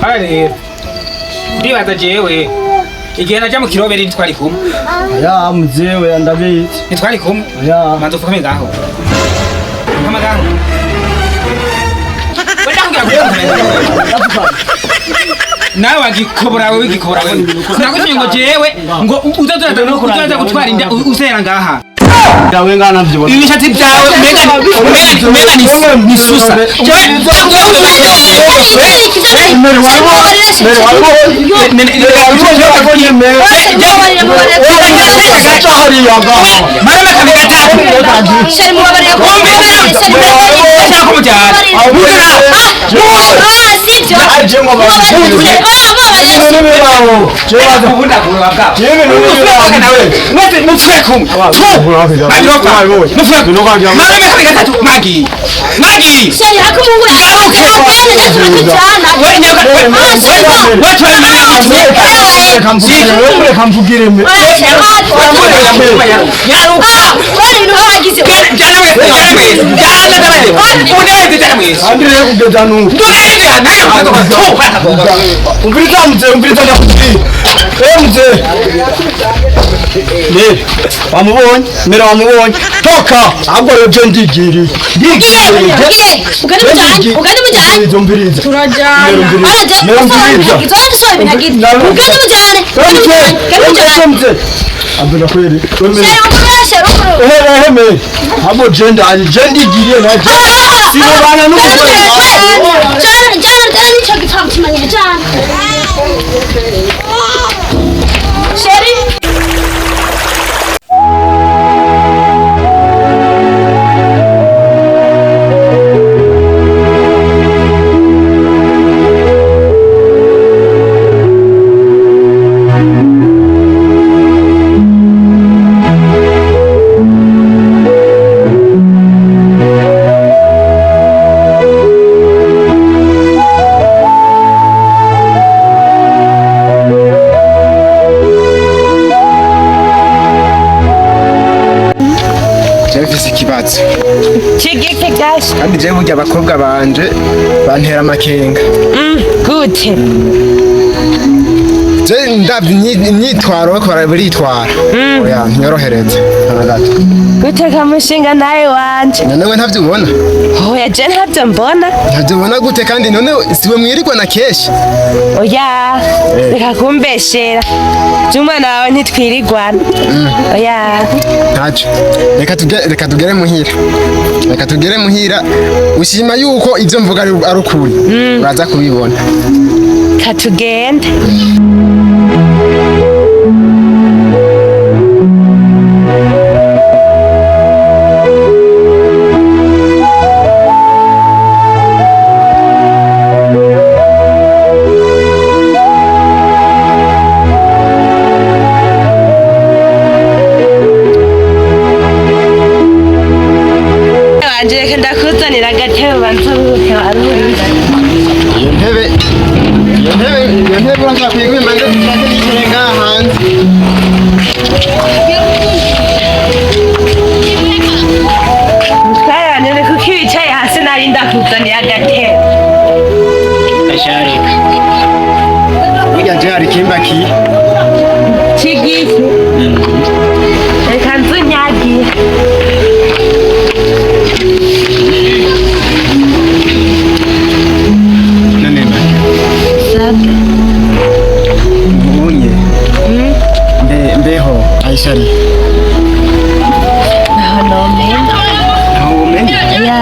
Haya rero ndibaza jewe igihe naja mu kiroberi ntitwari kumwe. Ya mzee, ndabizi. Ntitwari kumwe. Ya. Manza upfukame ngaho, pfukama ngaho. Wenda kugira ngo nawe wagikobora wewe, wigikobora wewe. Sinagutumye ngo jewe ngo uzaza gutwara inda usera ngaha. Yawe ngana vyibona. Ibishatsi byawe umenga ni susa. Marama kabiri gatatu. Ashaka kumujyana. Reka mvugire me. Andire kugeza nuko. Umviriza mzee, umviriza ndakubwira. Eh mzee. Mere, wamubonye? Mere wamubonye? Toka! Ahubwo rero je ndigiriye. Ndigiriye. Umviriza, umviriza. Turajyana. Mere umviriza. Mzee, mzee. Ambona kweli. Wemere. Ehe, ehe mere. Ahubwo je ndaje, je ndigiriye naje. Sinobana n'umugore. Sheri. Mfise ikibazo. Kigiki gashi? Kandi jewe burya abakobwa banje bantera amakenga. Gute? Je ndavye imyitwaro bariko baritwara, oya, ntiyorohereze na gato. Gute kamushinga nawe wanje? None we ntavyo ubona? Oya, je ntabyo mbona. Ntavyo ubona gute kandi none siwe mwirirwa na keshi? Oya, reka kumbeshera, je umwana wawe ntitwirigwana, oya. Ntaco, reka tugere muhira, reka tugere muhira. Ushima yuko ivyo mvuga ari ukuri, uraza kubibona. Katugende. Wanje, reka ndakuzanira agatebe ubanze uruhuke, waruhutse. Iyo ntebe, iyo ntebe, iyo ntebe urashaka kuyiguma nde nshake nicare ngaha hanze. Mutware wanje, ni kuko wicaye hasi nari ndakuzaniye agatebe. Asharika burya je hari ikimbakiye. Kigiki? Reka nzunyagiye. None ubunye mbe mbeho ayishari? Naho nomenya. Ntaho umenya? Ya.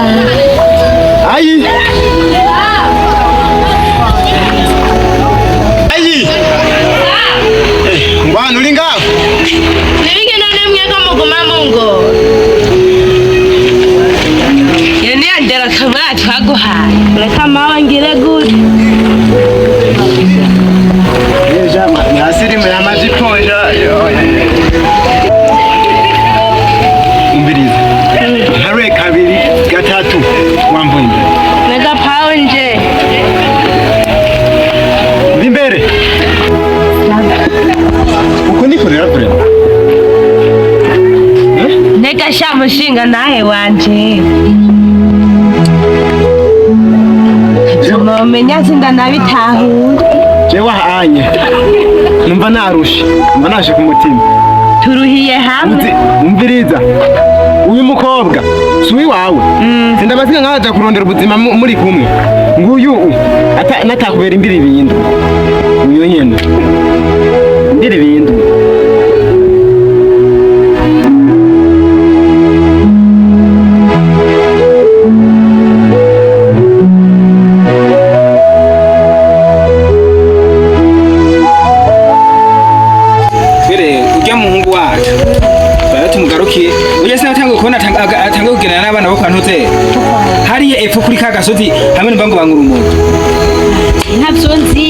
Ayi ayi. Eh, ngwana uri ngaho? Nibige none mwega muguma mungo. Iyo niyo ndero kamara twaguhaye? Reka mawe ngire gute. Mwasirimu yamajipo umbiriza harwe kabiri gatatu wamvuye imbere. Mega pawe nje. Mva imbere uko niko rero kurema. Nega sha mushinga nahe wanje. Nome. Nabimenya sindanabitahura. Jewe ahanye numva narushe, numva naje ku mutima. Turuhiye hamwe. Uzi, umviriza, uyu mukobwa si uwiwawe, sindabasiga nkaja kurondera ubuzima muri kumwe. Nguyu natakubera imbiri ibindu, uyu nyene imbiri ibindu. Twere ujya muhungu wacu bari tumugarukiye, ujya sinatanguye kubona atanguye kugendana n'abana bo kwa Ntuze hariya epfo kuri ka gasozi hamwe n'imbango bangura umuntu. Ntabyo nzi,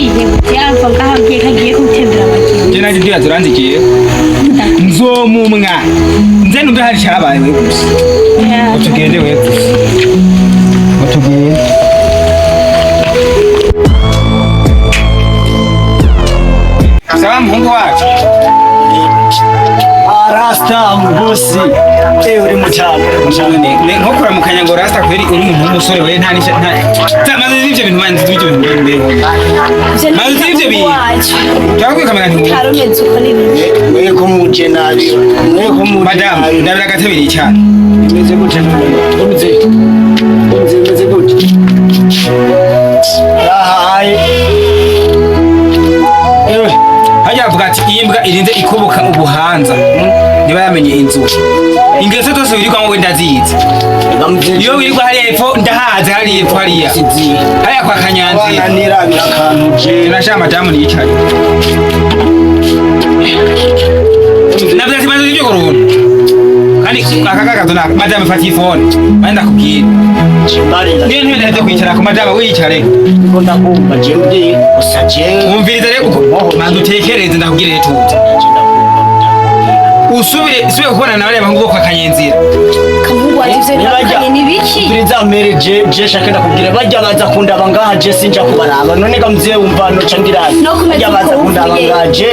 yamva ngaho agiye kagiye gutembera abagenzi. Je nanjye ndibaza uranzigiye nzomumwa nze numve hari icyabaye we gusa. Ngo tugende we gusa, ngo tugende. Sawa muhungu wacu. Rasta mubosi, eh, uri mucyane, uri mucyane. Nko kuramukanya ngo rasta kweri, uri umuntu w'umusore we, nta nisha nta maze ivyo bintu, manzi ivyo bintu mbeho maze ivyo bintu cyangwa kamera nti Karumeze uko ni bibi. Mwe ko muje nabi, mwe ko muje Madamu, nabi. ndabira agatebe nicara. Meze gute? Meze meze meze gute? Ahaye, ewe. Hajya bavuga ati iyi mbwa irinze ikoboka ubuhanza niba yamenye inzu, ingeso zose wirirwamo we ndazizi. Iyo wirirwa hariya epfo ndahazi, hariya epfo, hariya hariya kwa Kanyanzira. Abana nirabira akantu je. Nasha madamu niyicaye nabyo ati maze ibyo kuruntu kandi aka kakazo na madamu fata ifone manje ndakubwira. Mbarira. Niyo ntibindaheze kwicara ku madamu wiyicare. Ndiko ndakumva je, ndi gusa je. Wumviriza rero uko manza utekereze, ndakubwire rero tuti usubire usubire kubona na bariya bahungu bo kwa Kanyenzira. Kamuhungu wacu, ivyo bitandukanye ni biki? Biriza mere je, je shaka ndakubwira, bajya baza kundaba ngaha, je sinja kubaraba. None ga mzee, wumva noca ngirani? No kumeza Bajya baza uko kundaba uvuye. ngaha, je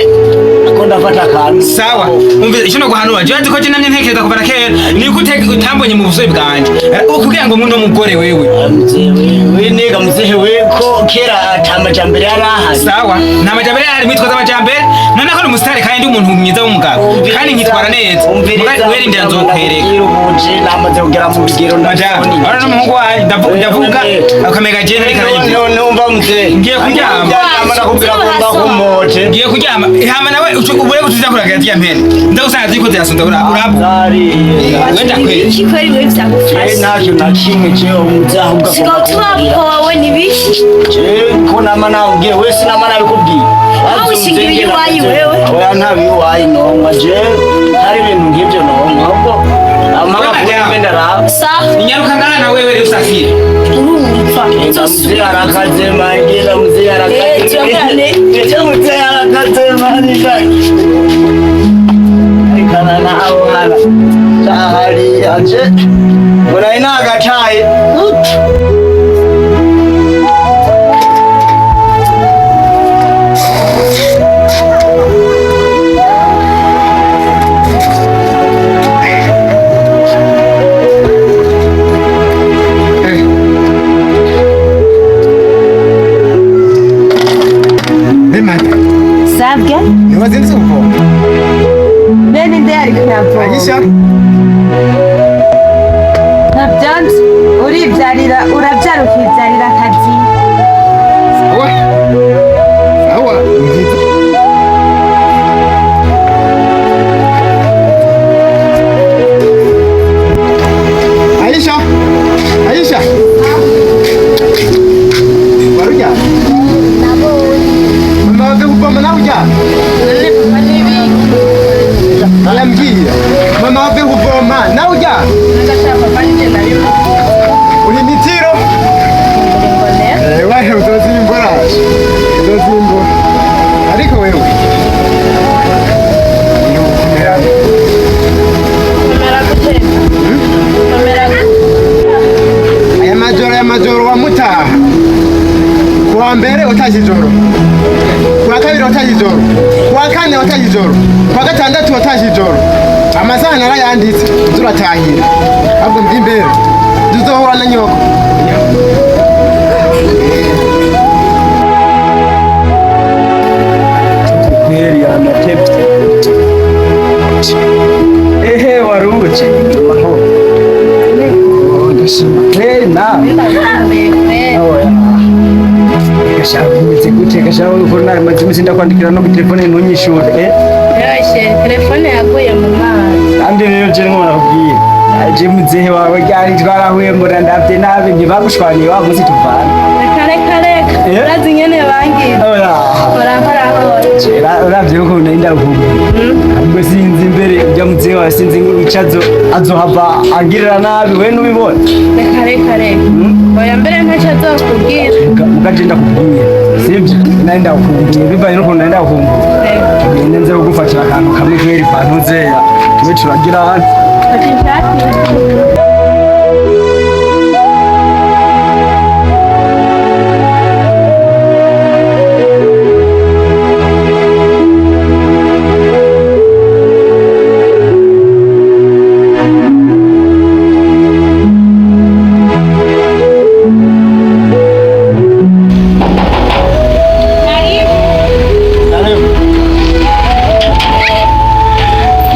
ako ndafata akantu. Sawa, umviriza icyo noguhanura jewe, nzi ko je namye ntekereza kuva na kera ni gute utambonye mu busore bwanje ukugira ngo muno mugore wewe. Mzee we nega, mzee we, ko kera ata majambere yari ahari. Sawa, nta majambere yari mwitwaza amajambere, none ko ni umusitari kandi ndi umuntu mwiza w'umugabo kandi nkitwara neza. Umviriza, wera indira nzokwereka. Ubuje namaze kugera mu bigero. Madamu urabona n'umuhungu wanjye ndavuga akamega je ntari karanyibwira. Numva mzee. Ngiye kuryama. Ndyama, nakubwira ko mbakumoje. Ngiye kuryama hama nawe ubure gutuza kuragira zirya mpene ndagusanga ziriko zirasonza urabwo. Zariye. Wenda Ni kweri. biki kweri wewe Je vyagufasha? ntacyo na kimwe, je umuze ahubwo. Sigaho tubapowe ni biki? Je ko nama nakubwiye wese, nama nabikubwiye. Aho wishingira iwayi wewe? Oya, nta biwayi nonka, je hari ibintu nk'ibyo nonka, ahubwo amagakuru mbe ndaraba. Sa Inyaruka ngana na wewe rero usafiri. urumva Mzee nzosubira. arakaze mangira, mzee arakaze. Eh, turabane. Mzee arakaze mangira. Ikana nawe hara. Hariya je. Mbona inagacaye. Bemata, Sabwe. ntiwazindutse kuvoma? Bene nde yari kuyavoma? Agisha. Ntabyo nzi, uribyarira, urabyara ukibyarira akazi. Sawa sawa, ni byiza. Aisha, Aisha, waruryamye? Mama waje kuvoma nawe uryamye? Arambwira mama waje kuvoma nawe uryamye, uri mitiro. Wahe uzozimbura, uzozimbura, ariko wewe ni ukumera. Aya majoro, aya majoro wamutaha kuwa mbere watashye ijoro, kuwa kabiri watashye ijoro, kuwa kane watashye ijoro, kuwa gatandatu watashye ijoro. Amasaha narayanditse, turatahira ahubwo mbi imbere tuzohura na nyoko. Bimeze gute gasha uko nari maze iminsi ndakwandikira no kuri telefone ntunyishure, eh? Yoshe, telefone yaguye mu mazi. Kandi rero je nko nakubwiye, je muzehe wawe ryari twarahuye mbona ndavye nabi, ntibagushwaniye wa munsi tuvana. Reka, reka, reka. Eh? Urazi ingene bangize. Oya. Korakorahora. Uravye ukuntu nari ndakukumbuye, ubwo sinzi imbere ujya muzehe wawe, sinzi ico azohava angirira nabi, we ntubibona. Reka, reka, reka. Oya, mbere ntacyo azokubwira. Muga je ndakubwiye, sivyo? Nari ndakukumbuye bivanye n'ukuntu nari ndakukumbuye. Ngende nze kugufatira akantu kamwe kweri pantuzeya tube turagira hano. Ati nshati.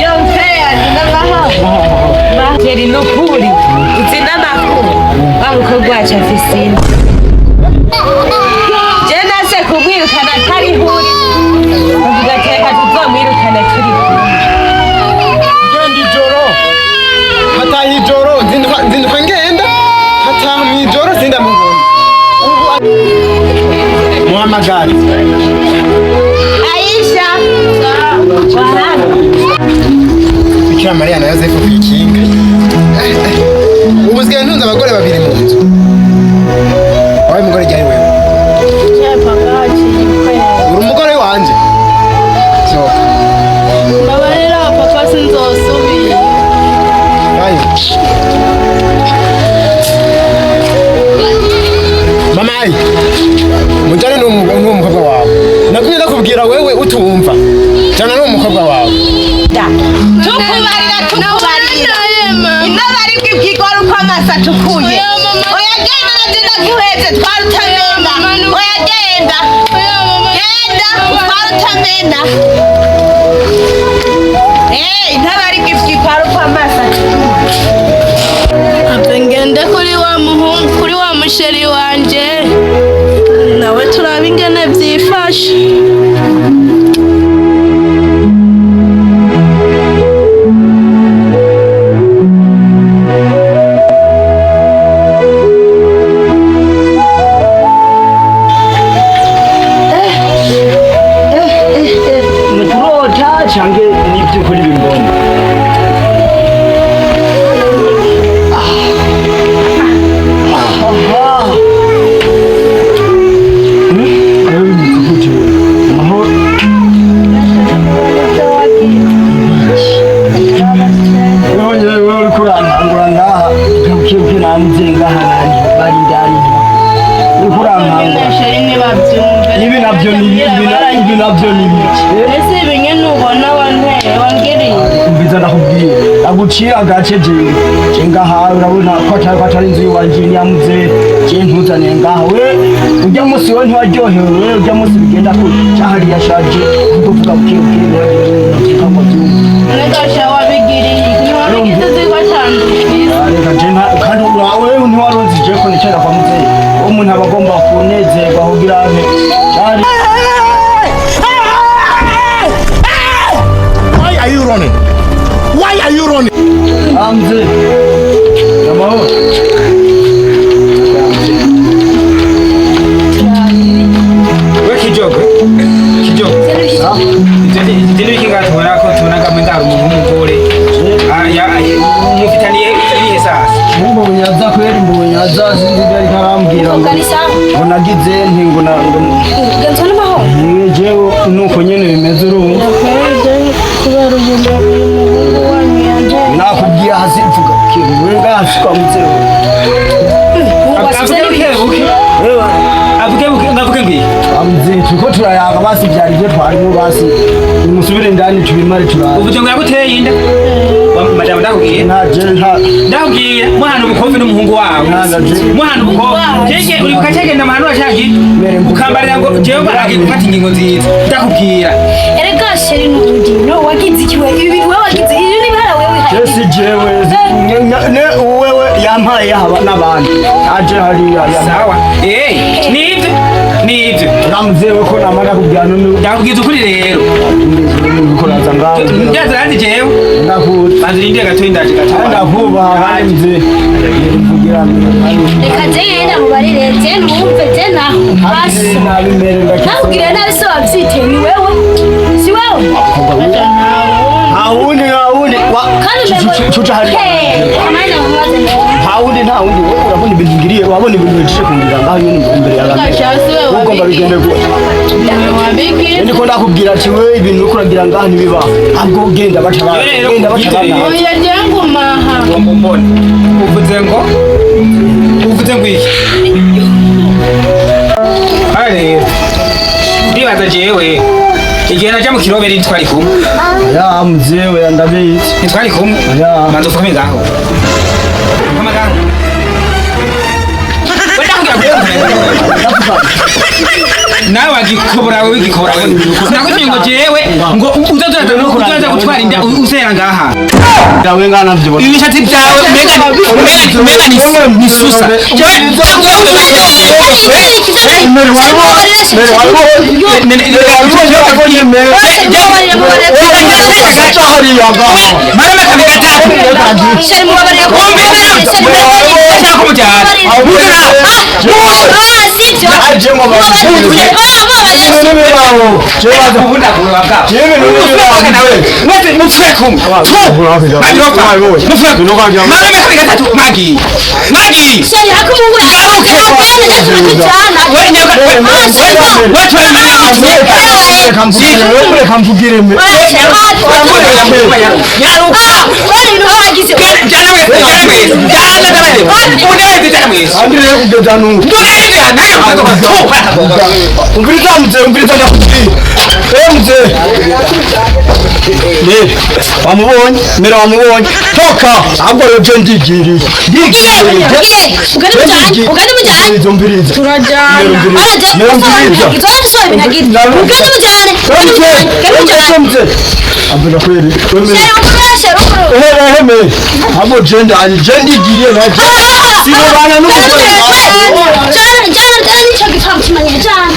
Yo mfeya, n'amahoro. Keri nukuri, uzi n'amakuru. Wa mukobwa wacu afise inda. Je nase kumwirukana atari huri. Bavuga ati reka tuzomwirukane turi kumwe. Ngenda ijoro, hataha ijoro, nzinduka nzinduka ngenda, hataha mu ijoro sindamubona. Ubu muhamagare. Aisha. Wahano. Bikira Mariya na Yosefu kwikinga. Ubu sigaye ntunze abagore babiri mu nzu. Wabaye umugore ryari wewe? Papa, haciye ukwezi. Uri umugore wanje. Sohoka. Mbabarira papa, sinzosubira. Ayo. Mama ayi. Mujane n'uwo mukobwa wawe. Nagumye ndakubwira wewe utumva. Jana n'uwo mukobwa wawe. Tukubarira, tukubarira. Inaba ariko ibwirwa uko amaso atukuye. Oya genda, navyo ndaguheze, twara utamena. Oya genda. Genda, utwara utamena. Eh, intaba ariko ibwirwa uko amaso atukuye. Ave ngende kuri wa muhungu, kuri wa musheri wanje, nawe turabe ingene vyifashe. Muturota canke n'ivy'ukuri bimbona? Urankangura ngaha bukebuke, nanze ngaha nani bari ndani, uriko urankangura. Chéri, ntibavyumve. Ibi navyo ni ibi navyo ni ibiki? Ese ibi nyene ubona wanteye wangiriye? Umviza ndakubwiye, ndagucira agace. Jewe je ngaha urabona ko atari inzu iwanje, ni yamuze. Je ntuzane ngaha. We ujya munsi we ntiwaryohewe, we ujya munsi bigenda ko cahariya shaje kuvuga bukebuke ntibavyumva ngo vyumve. None wabigiriye iki? Ntiwabigize uzi ko atandukira? Reka je kandi wewe ntiwaronze je ko nicara kwa muzehe. Uwo muntu aba agomba kunezerwa kugira abe cari. Why are you running? Why are you running? Amze amahoro. We Kijogo, Kijogo, ivyo ni biki ngaha tubona ko tubona ngamwe ndari umuntu w'umugore? Mufitaniye ibihe sasa? Mbonye aza kweri, mbonye aza, sinzi ibyo ariko arambwira ngo nagize nti ngo na ngo Uganzwa n'amahoro. Ni jewe nuko nyene bimeze, urumva. Kubera uyu muhungu wanyu yanteye. Nakubwiye hasi, mvuga we ngaha kwa muzehe. Avuge buke buke, avuge buke, ngavuge ngwi. Amze turiko turayaga basi, byari ibyo twarimo basi, nimusubire indani tubimare turaza. Uvuze ngo yaguteye inda? Madamu, ndakubwiye. Nta je nta. Ndakubwiye muhana ubukombe n'umuhungu wawe. Nta je. Muhana ubukombe jeje uribuka cagenda muhana washaki ukambarira ngo jewe ngo aragiye gufata ingingo nziza, ndakubwira. Erega chéri, n'ubundi no wagize iki we? Ibi wewe wagize ibi ni bihara wewe. Je si jewe ne wewe yampaye yahaba n'abandi aje hariya Sawa, eh, nivyo nivyo. Mzee weko namara kubwira none. Ndakubwiza ukuri rero. Ukuraza ngaho. Ndaza handi jewe. Ndakuzi. Banza urindire gatoyi ndaje gatoyi. Ndakubaha kandi mzee. Kugira Reka je mubarire je numve je naho basi. Nabi mere ndakubwira. Nakubwira nabi so wavyiteye ni wewe. Si wewe. Haundi haundi. Kandi Chucha hari. Amana mubaze. Haundi nta wundi wewe urabona ibintu ngiriye wabona ibintu bicishe kungira ngaho nyine imbere yawe. Ugomba bigende gute? Niko ndakubwira ati we ibintu uko uragira ngaho ntibiba. Ahubwo ugenda batabana. Ugenda batabana. Oya je ngumaha. Ngomba mbone. Uvuze ngo iki? Hare. Ndibaza jewe. Igihe naja mu kiroberi ntitwari kumwe. Ya mzee we ndabizi. Ntitwari kumwe. Ya. Manza ufukame ngaho. Fukama ngaho. Nawe wagikobora wewe wigikobora wewe. Sinakutumye ngo jewe ngo uzaza gutwara inda usera ngaha. Ndawe ngana mvyibona. Ibishatsi byawe umenga ni susa. Jewe Umviriza mzee, umviriza ndakubwira. Eh mzee. Ne, wamubonye, mera wamubonye. Toka, ahubwo rero je ndigiriye. Ndigiriye. Ugende mujyane. Umviriza. Turajyana. Mzee. Abona kweli. Ehe me. Abo je ndaje, je ndigiriye naje. Sinobana n'umugore. Jana jana jana nico gitabo kimanye jana.